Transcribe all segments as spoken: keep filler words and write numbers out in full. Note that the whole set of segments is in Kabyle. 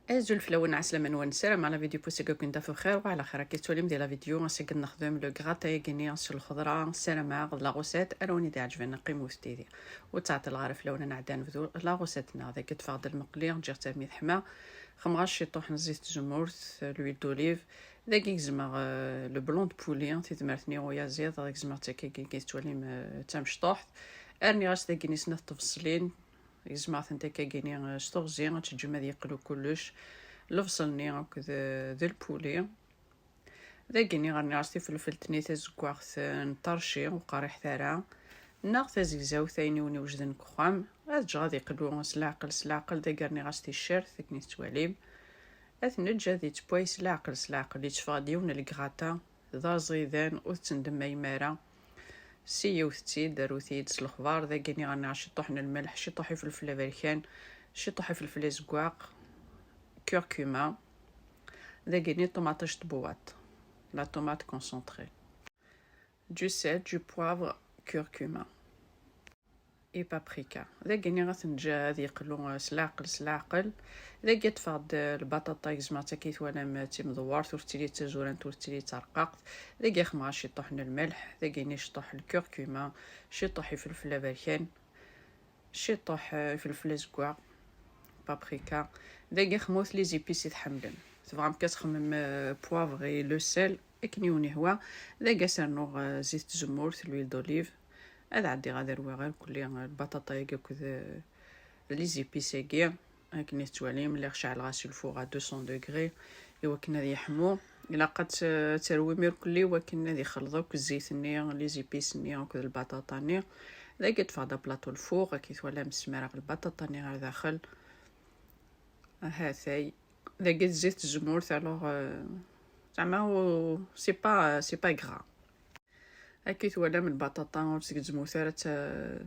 Azul fell-awen, ɛeslama-nwen, ssarameɣ la vidéo pusiga ken-taf bxir wa ɛla xir. Akka tettwalim di la vidéo, ass-agi ad nexdem le gratin-agi-nni s lxeḍra, ssarameɣ d la recette ara wen-id-iɛeǧben, qqimet yid-i. Ur ttɛeṭṭileɣ ara fell-awen, ad nɛeddi ad nebdu la recette-nneɣ. Dagi ṭṭfeɣ-d lmeqli, ǧǧiɣ-tt armi teḥma, xemɣeɣ ciṭuḥ n zzit n tzemmurt, l'huile d'olive, dagi gezmeɣ, euh, le blanc de poulet, tidmert-nni uyaziḍ, gezmeɣ-tt akkagi, akka tettwalim, euh, d tamecṭuḥt, rniɣ-as dagi-nni snat tbeṣlin, gezmeɣ-tent akkagi-nni, eh, s teɣzi, ad teǧǧem ad yeqlu kullec, lebṣel-nni akked, eh, d lpuli. Dagi-nni rniɣ-as tifelfelt-nni tazeggaɣt, eh, n ṭerci, ur qerriḥet ara, neɣ tazegzawt, ayen i wen-iwejden deg uxxam. Ad ǧǧeɣ ad yeqlu s leɛqel, s leɛqel. Dagi rniɣ-as ticcert, akken i tettwalim. Ad t-neǧǧ ad yettewway s leɛqel, s leɛqel. Yetteffeɣ-d yiwen n lgrata d aẓidan, ur tettendemmayem ara. Siwet-tt-id, arut-iyi-d s lexbar. Dagi-nni rniɣ ciṭuḥ n lmelḥ, ciṭuḥ ifelfel aberkan, ciṭuḥ ifelfel azeggaɣ, curcuma. Dagi-nni ṭumaṭic n tbewwaṭ, la tomate concentrée. Du sel, du poivre, curcuma et paprika. Dagi-nni ad t-neǧǧ ad yeqlu, eh, s leɛqel, s leɛqel. Dagi ṭṭfeɣ-d, eh, lbaṭaṭa, gezmeɣ-tt akka i twalam, eh, d timdewwert, ur tettili d tazurant, ur tettili d tarqaqt. Dagi xemɣeɣ ciṭuḥ n lmelḥ, dagi-nni ciṭuḥ n lkurkuma, ciṭuḥ ifelfel aberkan, ciṭuḥ, eh, ifelfel azeggaɣ, paprika. Dagi xemmet les épices i tḥemmlem. Tebɣam kan ad txemmem, eh, poivre et le sel, akken i wen-ihwa. Dagi ad s-rnuɣ, eh, zzit n tzemmurt, l'huile d'olive. Ad ɛeddiɣ ad rwiɣ irkelli, eh, lbaṭaṭa-agi akked, eh, les épices-agi. Akken i tettwalim, lliɣ ceɛleɣ-as le four à deux cents degrés i wakken ad yeḥmu. Ilaq ad t-, terwim irkelli i wakken ad ixelleḍ akk zzit-nni, les épices-nni akked lbaṭaṭa-nni. Dagi ṭṭfeɣ-d aplaṭu le four, akken i twalam, smareɣ lbaṭaṭa-nni ɣer daxel. Hatay. Dagi d zzit n tzemmurt, alors, euh, zeɛma ur, c'est pas, c'est pas gras. Akka i twalam lbaṭaṭa ur tgezzmut ara ta-,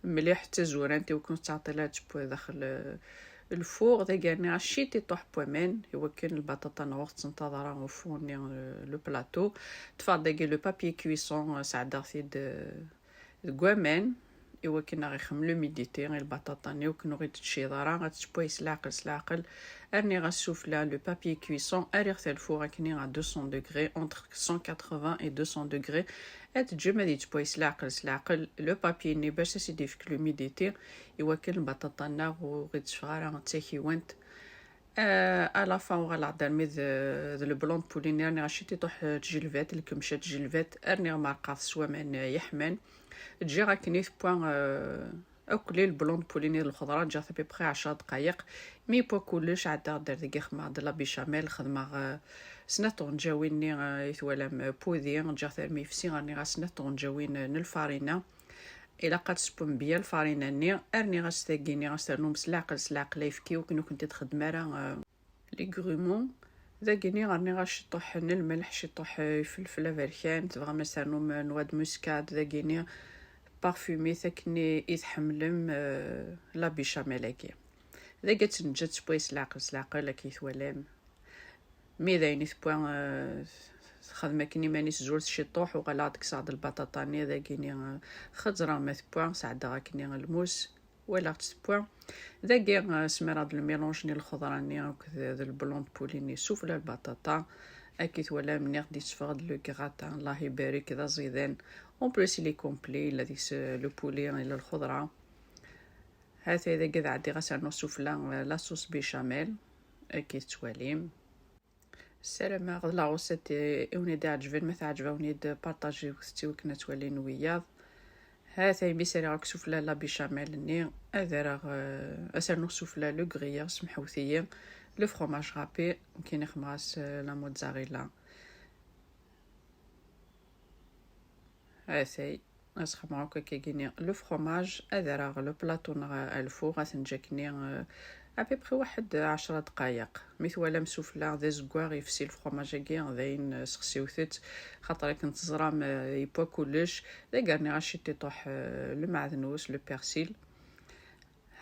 mliḥ d tazurant i wakken ur tettɛeṭṭil ara ad tewwi daxel, euh, lfuɣ. Dagi rniɣ-as ciṭiṭuḥ n waman i wakken lbaṭaṭa-nneɣ ur tettenṭaḍ ara ɣef ufu-nni, euh, le plateau. Ṭṭfeɣ-d dagi le papier cuisson, euh, sɛeddaɣ-t-id, euh, deg waman, i wakken ad ɣ-ixem l'humidité i lbaṭaṭa-nni, i wakken ur ɣ-id-tecciḍ ara, ad tettewway s leɛqel, s leɛqel. Rniɣ-as sufella le papier cuisson, rriɣ-t ɣer lfuɣ akkenni à deux cents degrés, entre cent quatre-vingts et deux cents degrés. Ad teǧǧem ad yettewway s leɛqel, s leɛqel, le papier-nni bac as-id-yefk l'humidité, i wakken lbaṭaṭa-nneɣ ur ɣ-id-teffeɣ ara d takiwant. Euh, à la fin, uɣaleɣ-d armi d, d le blanc de poulet-nni, rniɣ-as ciṭiṭuḥ n tjelbet, lkemca n tjelbet, rniɣ merqeɣ-t s waman, euh, yeḥman. Ǧǧiɣ akken i tewwa, euh, akk le blanc de poulet-nni d lxeḍra, ǧǧiɣ-t à peu près ɛecra dqayeq. Mi yewwa kullec, ɛeddaɣ-d ar deg ixemmeɣ-d la béchamel, xedmeɣ, euh, snat tɣenǧawin-nni, euh, i twalam, euh, pudi, ǧǧiɣ-t armi yefsi, rniɣ-as snat tɣenǧawin, euh, n lfarina. Ilaq ad tespumbem bya lfarina-nni, rniɣ-as tagi-nni, as-ternum s leɛqel, s leɛqel ayefki, ur ken-, ur kent-id-xeddem ara, euh, les grumeaux. Dagi-nni rniɣ-as ciṭuḥ n lmelḥ, ciṭuḥ, euh, ifelfel aberkan, tebɣam ad s-ternum, euh, noix de muscade, dagi-nni parfumit akken i, i tḥemmlem, euh, la béchamel-agi. Dagi ad tt-neǧǧ ad tewway s leɛqel, s leɛqel, akka i twalam. Mi d ayen i tewwa, euh, texdem akken iman-is zurt ciṭuḥ, uɣaleɣ-d kkseɣ-d lbaṭaṭa-nni, dagi-nni, euh, xeẓreɣ ma tewwa, sɛeddaɣ akkenni lmus, walaɣ-tt tewwa. Dagi, euh, smireɣ-d lmilanj-nni, lxeḍra-nni akked d le blanc de poulet-nni sufella lbaṭaṭa. Akka i twalam, nniɣ-d yetteffeɣ-d le gratin, Allah ibarek, d aẓidan. En plus, il est complet, yella deg-s, euh, le poulet, yella lxeḍra. Hatay dagi ad ɛeddiɣ ad s-rnuɣ sufella, euh, la sauce béchamel, akka i tettwalim. Ssarameɣ d la recette i wen-id-iɛeǧben, ma teɛǧeb-awen-id, partagiwet-tt i wakken ad twalin wiyaḍ. Hatay mi sriɣ akk sufella la béchamel-nni, ad rreɣ, euh, ad s-rnuɣ sufella le gruyère, semḥewt-iyi, le fromage râpé, nekkini xedmeɣ-as, euh, la mozzarella. Hatay. Ad sxedmeɣ akk akkagi-nni le fromage, ad rreɣ le plateau-nneɣ ar lfuɣ, ad t-neǧǧ akkenni, euh, à peu près waḥed ɛecra dqayeq. Mi twalam sufella d azeggaɣ yefsi le fromage-agi, d ayen, euh, sexsiwet-t, xaṭer akken teẓram, euh, yewwa kullec. Dagi rniɣ-as ciṭiṭuḥ, euh, lmeɛdnus, le persil.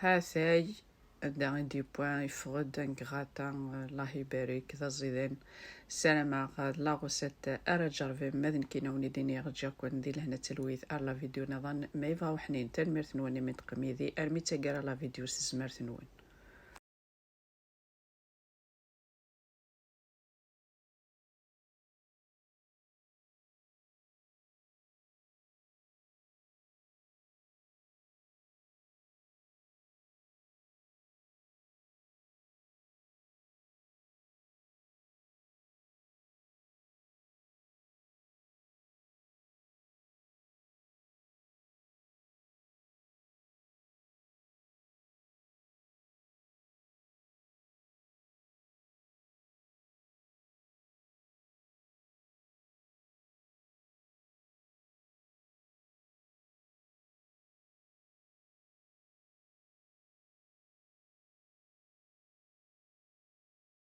Hatay. Anda i d-yewwa, yeffeɣ-d un gratin, Allah ibarek, d aẓidan. Ssarameɣ d la recette ara tjerrbem, ma d nekkini a wen-id-iniɣ ǧǧiɣ-ken di lehna d talwit ar la vidéo niḍen, ma yebɣa uḥnin. Tanemmirt-nwen imi d-teqqim yid-i armi d taggara la vidéo s tezmert-nwen.